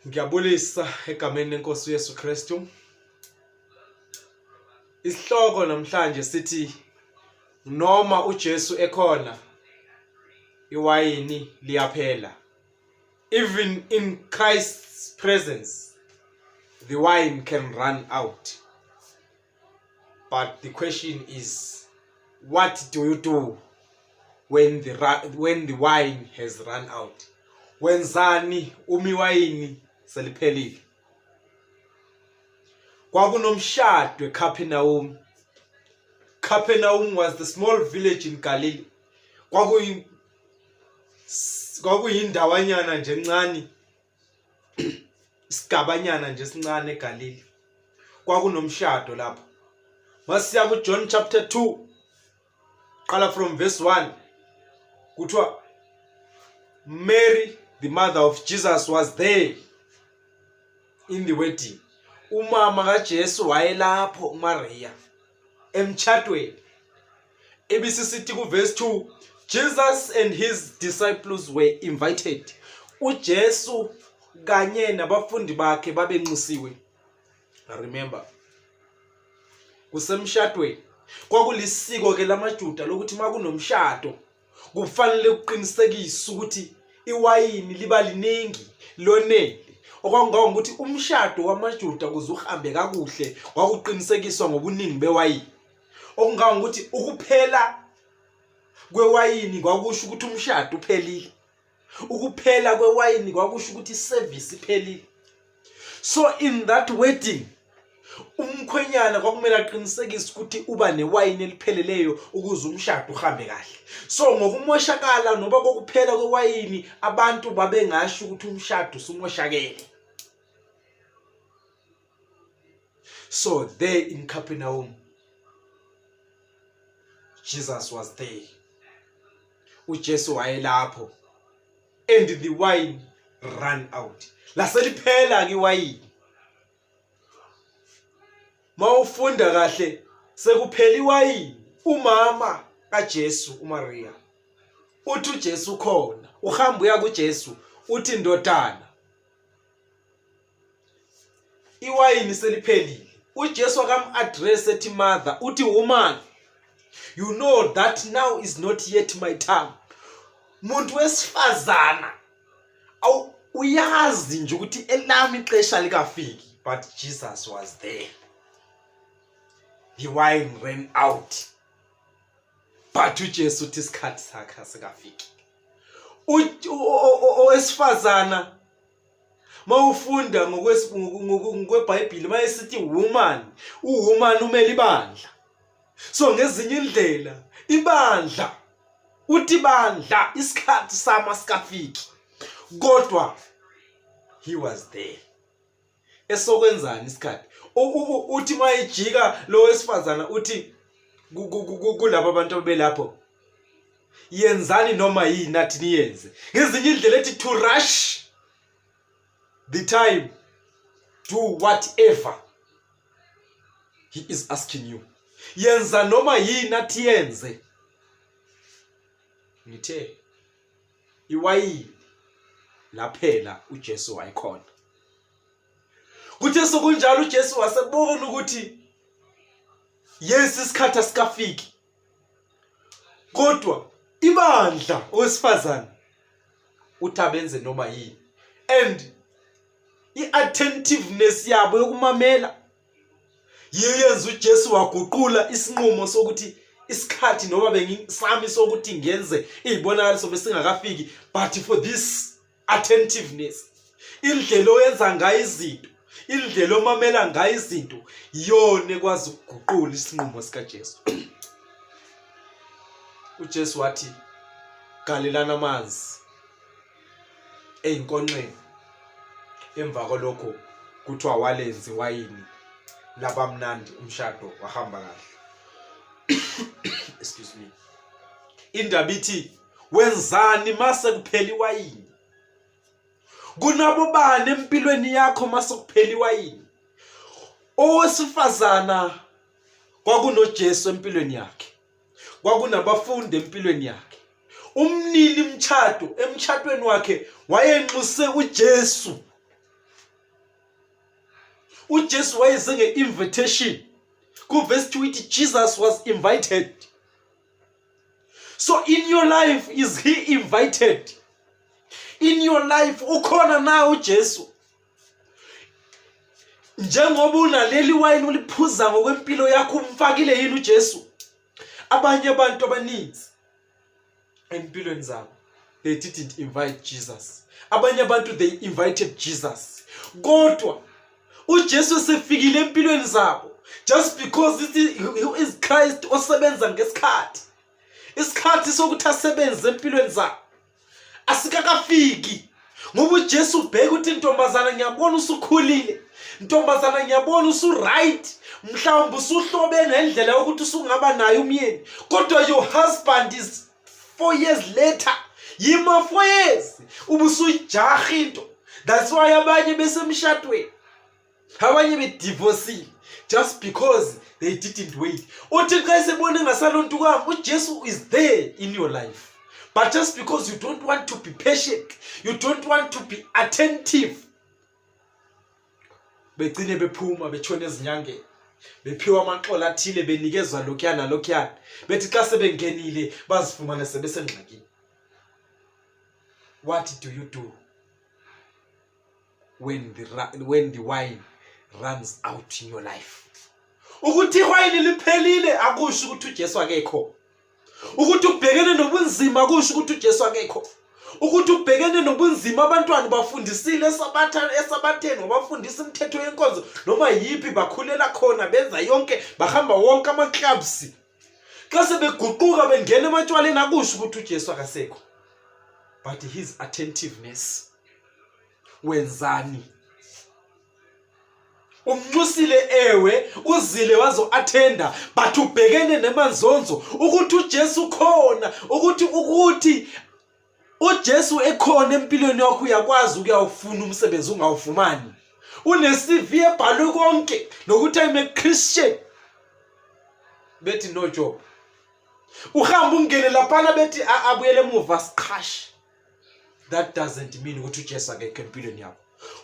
Ngiyabulisa egameni lenkosi uYesu Kristu. Isihloko namhlanje sithi noma uJesu ekhona iwayini liyaphela. Even in Christ's presence the wine can run out. But the question is what do you do when the wine has run out? Wenzani uma iwayini seliphelile? Kwakunomshado eCapernaum. Capernaum was the small village in Galilee. Kwakuyi kwakuyindawanyana nje encane isigabanyana nje esincane eGalile kwakunomshado lapho masiya kuJohn chapter 2 qala from verse 1 kuthiwa Mary the mother of Jesus was there in the wedding umama kaJesu wayelapho uMaria emtshadweni ibisisithi kuverse 2 Jesus and his disciples were invited uJesu kanye nabafundi bakhe babenxusiwe remember kusemshadweni kwakulisiko ke lamaJuda lokuthi makunomshado kufanele kuqinisekiswe ukuthi iwayini liba liningi lonele okwangangokuthi umshado wamaJuda kuze uhambe kakuhle kwakuqinisekiswa ngobuningi bewayini okungangokuthi ukuphela kwewayini kwakusho ukuthi umshado uphelile ukuphela kwewayini kwakusho ukuthi iservice iphelile so in that wedding umkhwenyana kwakumele aqinisekise ukuthi uba newayini elipheleleyo ukuze umshado uhambe kahle so ngokumoshakala noba kokuphela kwewayini abantu babengasho ukuthi umshado usumoshakele so there in Capernaum Jesus was there uJesu wayelapho and the wine ran out laseliphela ke iwayini mawufunda kahle sekuphela iwayini umama kaJesu uMaria uthi uJesu ukhona uhamba uya kuJesu uthi ndodana iwayini seliphelile uJesu akam-address ethi mother uthi woman you know that now is not yet my time muntu wesifazana awu uyazi nje ukuthi elami ixesha likafiki but Jesus was there the wine ran out but uJesu uthi isikhathi sakhe asikafiki owesifazana mawufunda ngokweBhayibheli mayesithi woman uwoman umele ibandla so ngezinye indlela ibandla uthi bandla isikhathi sama sikafiki kodwa he was there esokwenzani isikhathi uthi mayejika lo wesifazana uthi kulabo abantu abelapho yenzani noma yini athi niyenze ngezinye indlela ethi to rush the time do whatever he is asking you yenza noma yini athi yenze ngithe iwayini laphela uJesu wayekhona kuthe sokunjalo uJesu wasebona ukuthi yes isikhathi asikafiki kodwa ibandla owesifazane uthi abenze noma yini and i-attentiveness yabo yokumamela yiyo yenza uJesu waguqula isinqumo sokuthi isikhathi noma bengisami sokuthi ngenze izibonakaliso besingakafiki but for this attentiveness indlela oyenza ngayo izinto indlela omamela ngayo izinto iyona ekwazi ukuguqula isinqumo sikaJesu uJesu wathi galelana amanzi eyinkonxeni emva kwalokho kuthiwa walenzi wayini labamnandi umshado wahamba kahle excuse me indaba ithi wenzani mase kuphela iwayini kunabo bani empilweni yakho mase kuphela iwayini owesifazana kwakunoJesu empilweni yakhe kwakunabafundi empilweni yakhe umnini mtshado emtshatweni wakhe wayenxuse uJesu UJesu wayeze nge-invitation. Kuverse 2 ithi Jesus was invited. So in your life is he invited? In your life ukhona na uJesu? Njengoba unaleli wayini uliphuza ngokwempilo yakho umfakile yini uJesu? Abanye abantu abaninzi empilweni zabo they didn't invite Jesus. Abanye abantu they invited Jesus. Kodwa uJesu esefikile empilweni zabo just because he is Christ osebenza ngesikhathi. Isikhathi sokuthi asebenze empilweni zabo asikakafiki ngoba uJesu ubheka ukuthi ntombazana ngiyabona usukhulile ntombazana ngiyabona usu-right mhlawumbe usuhlobe ngendlela yokuthi usungaba naye umyeni kodwa your husband is 4 years later. Yima 4 years ubusuyijaha into. That's why abanye besemshadweni, abanye bedivosile, just because they didn't wait. Uthi xa esebona engasalontukanga, uJesu is there in your life, but just because you don't want to be patient, you don't want to be attentive, begcine bephuma betshona ezinyangeni, bephiwa amaxolo athile, benikezwa lokhuyana nalokhuyana, bethi xa sebengenile bazifumane sebesengxakini. What do you do when the wine runs out in your life? Ukuthi iwayini liphelile akusho ukuthi uJesu akekho. Ukuthi ubhekene nobunzima akusho ukuthi uJesu akekho. Ukuthi ubhekene nobunzima, abantwana bafundisile esabatha esabatheni, wabafundisa imithetho yenkonzo noma yiphi, bakhulela khona, benza yonke, bahamba wonke ama-clubs, xa sebeguquka bengena ematshwaleni akusho ukuthi uJesu akasekho, but his attentiveness. Wenzani? Umnxusile, ewe, uzile wazo-attenda, but ubhekene nemanzonzo. Ukuthi uJesu khona, ukuthi uJesu ekhona empilweni yakho, uyakwazi ukuyawufuna umsebenzi ungawufumani, une-CV ebhalwe konke nokuthi I'm a Christian, bethi no job. Uhamba ungene laphana, bethi abuyele emuva, siqhashe. That doesn't mean ukuthi uJesu akekho empilweni yakho.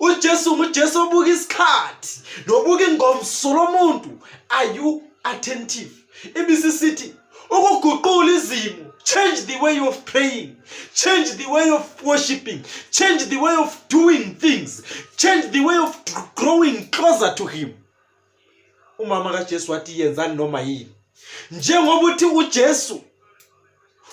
UJesu nguJesu obuka isikhathi nobuka ingomso lomuntu. Are you attentive? Ibisisithi ukuguqula izimo, change the way of praying, change the way of worshiping, change the way of doing things, change the way of growing closer to him. Umama kaJesu wathi yenzani noma yini. Njengoba uthi uJesu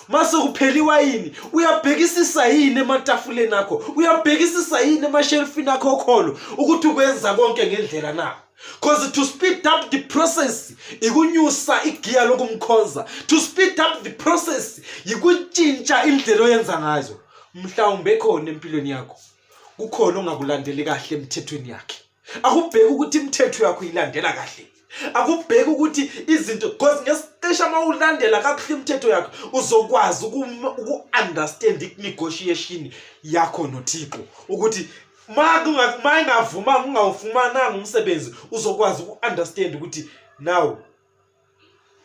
mase kuphela iwayini, uyabhekisisa yini ematafuleni akho? Uyabhekisisa yini emashelfini akho okholo ukuthi ukwenza konke ngendlela na? Because to speed up the process ikunyusa igiya lokumkhonza. To speed up the process yikutshintsha indlela oyenza ngazo. Mhlawumbe khona empilweni yakho kukhona ongakulandeli kahle emthethweni yakhe. Akubheki ukuthi imithetho yakho ilandela kahle, akubheki ukuthi izinto, because ngesiqesha uma ulandela kakuhle imithetho yakho uzokwazi uku-understand i-negotiation yakho noThixo, ukuthi ma ingavumanga ungawufumananga umsebenzi, uzokwazi uku-understand ukuthi now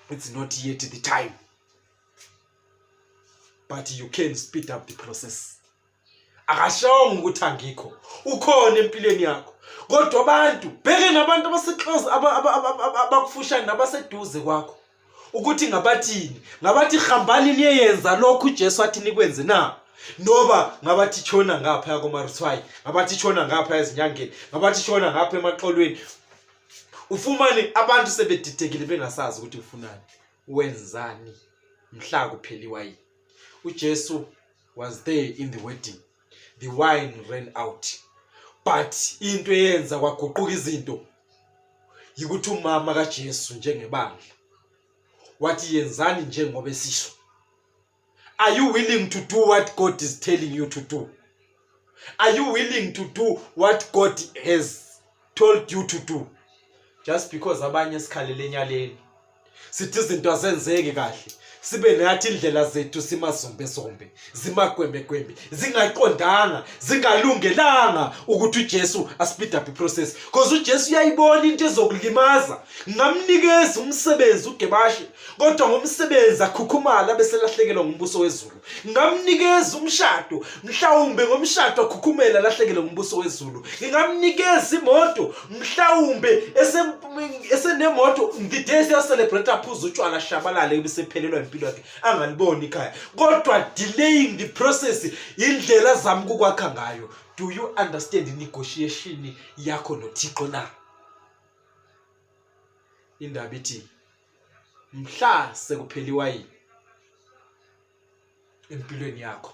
it's not yet the time, but you can speed up the process. Akashongo ukuthi angikho, ukhona empilweni yakho, kodwa abantu bheke nabantu abase-close, abakufushane nabaseduze kwakho, ukuthi ngabathini? Ngabathi hambani niyeyenza lokhu uJesu athi nikwenze na, noba ngabathi tshona ngapha koMarithwayi, ngabathi tshona ngapha ezinyangeni, ngabathi tshona ngapha emaxolweni? Ufumane abantu sebedidekile bengasazi ukuthi ufunani, wenzani mhla kuphela iwayini. UJesu was there in the wedding. The wine ran out, but into eyenza kwaguquka izinto yikuthi umama kaJesu njengebandla wathi yenzani njengoba esisho. Are you willing to do what God is telling you to do? Are you willing to do what God has told you to do? Just because abanye sikhalele enyaleni, sithi izinto azenzeki kahle. Sibe nathi indlela zethu simazombezombe, zimagwembegwembe, zingaqondanga, zingalungelanga ukuthi uJesu aspeed up iprocess. Because uJesu uyayibona into ezokulimaza. Ngamnikeza umsebenzi uGebashe, kodwa ngomsebenzi akhukhumala bese lahlekelwa ngumbuso wezulu. Ngamnikeza umshado, mhlawumbe ngomshado akhukhumela lahlekelwe ngumbuso wezulu. Ngingamnikeza imoto, mhlawumbe esenemoto the day seyacelebrate aphuza utshwala ashabalale bese ephelelwa impilo yakhe angaliboni ikhaya. Kodwa delaying the process indlela azama ukukwakha ngayo. Do you understand negotiation yakho noThixo na? Indaba ithi mhla sekuphela iwayini empilweni yakho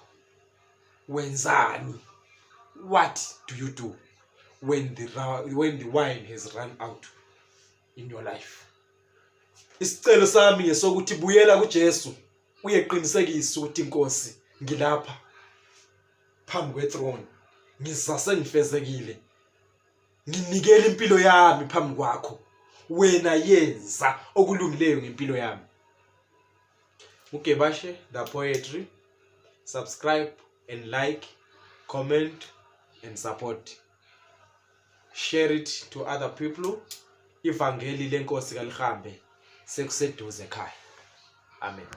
wenzani? What do you do when the wine has run out in your life? Isicelo sami ngesokuthi buyela kuJesu uyeqinisekisa ukuthi inkosi ngilapha phambi kwethrone, ngizase ngifezekile, nginikela impilo yami phambi kwakho, wena yenza okulungileyo ngempilo yami. UGebashe the Poetry. Subscribe and like, comment and support, share it to other people. Ivangeli lenkosi kalihambe, sekuseduze ekhaya. Amen.